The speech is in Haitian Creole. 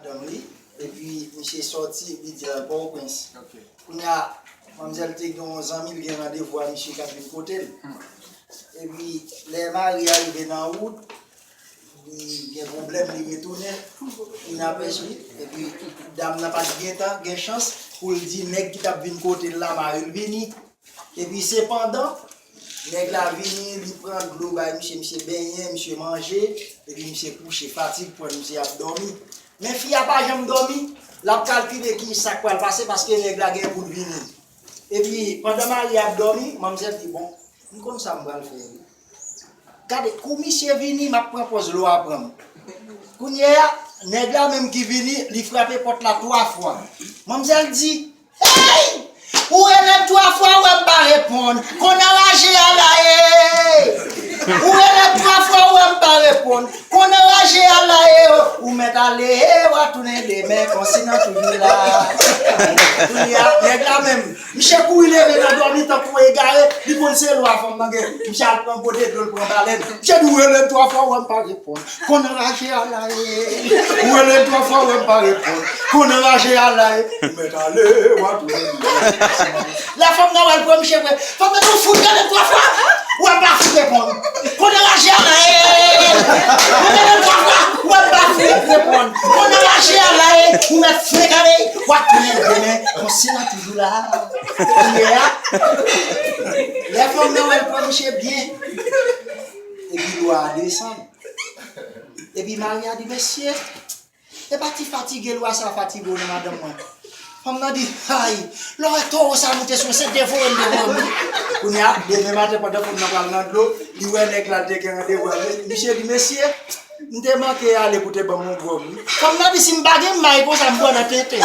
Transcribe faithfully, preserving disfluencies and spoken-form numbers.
Madanm li, epi misye sòti, li di l al Pòtoprens. Kounye a, manmzèl te gen yon zanmi l gen randevou a misye k ap vin kote l. Epi, lè mari a rive nan wout, li gen pwoblèm, li retounen. Inapèsi, epi dam nan pa t gentan gen chans pou l di nèg ki t ap vin kote l la mare l vini. Epi sepandan, nèg la vini, li pran dlo bay misye, misye benyen, misye manje, epi misye kouche, fatig pran misye ap dòmi. Men fi a pa janm dòmi, l ap kalkile ki sa k pral pase paske nèg la gen pou l vini. Epi pandan mari a ap dòmi, manmzèl di, bon, m konn sa m pral fè wi. Gade, kou misye vini, m ap pran pòz lwa pran m. Kounye a, nèg la menm ki vini, li frape pòt la twa fwa. Manmzèl di, hey! Ou rele m twa fwa, ou wè m pa reponn. Konn anraje a la ye. Ou rele m twa fwa, ou wè m pa reponn. Konn anraje a la ye. Ou mèt ale, w a tounen demen, konsi nan toujou la. Kounye a, nèg la menm. Misye kouri leve nan dòmi tankou egare, li konn se lwa fanm nan gen. Misye al pran gode dlo, l pran balèn. Misye di, ou rele m twa fwa, ou wè m pa reponn. Konn anraje a la ye. Ou rele m twa fwa, ou wè m pa reponn. Konn anraje a la ye. Ou mèt ale, w a tounen. Lè fanm nan wè l pran misye vre, fanm nan di, ou fout rele m twa fwa, ou wè m pa fout reponn. Konn anraje a la ye. Ou rele m twa fwa, ou wè m pa fout reponn. Konn anraje a la ye. Ou mèt frekane, w a tounen demen. Konsi nan toujou la. Kounye a, lè fanm nan wè l pran misye byen, epi lwa a desann. Epi mari a di, mesye, e pa ti fatige lwa sa fatige w non, madanm mwen. Fanm nan di, ay, lè w wè towo sa moute sou mwen, se devore l devore m wi. Kounye a, demen maten pandan fanm nan pral nan dlo, li wè nèg la l te gen randevou a. Misye di, mesye, m te manke ale pou te ban m yon gwòg wi. Fanm nan di, si m pa gen may konsa, m pran nan tenten.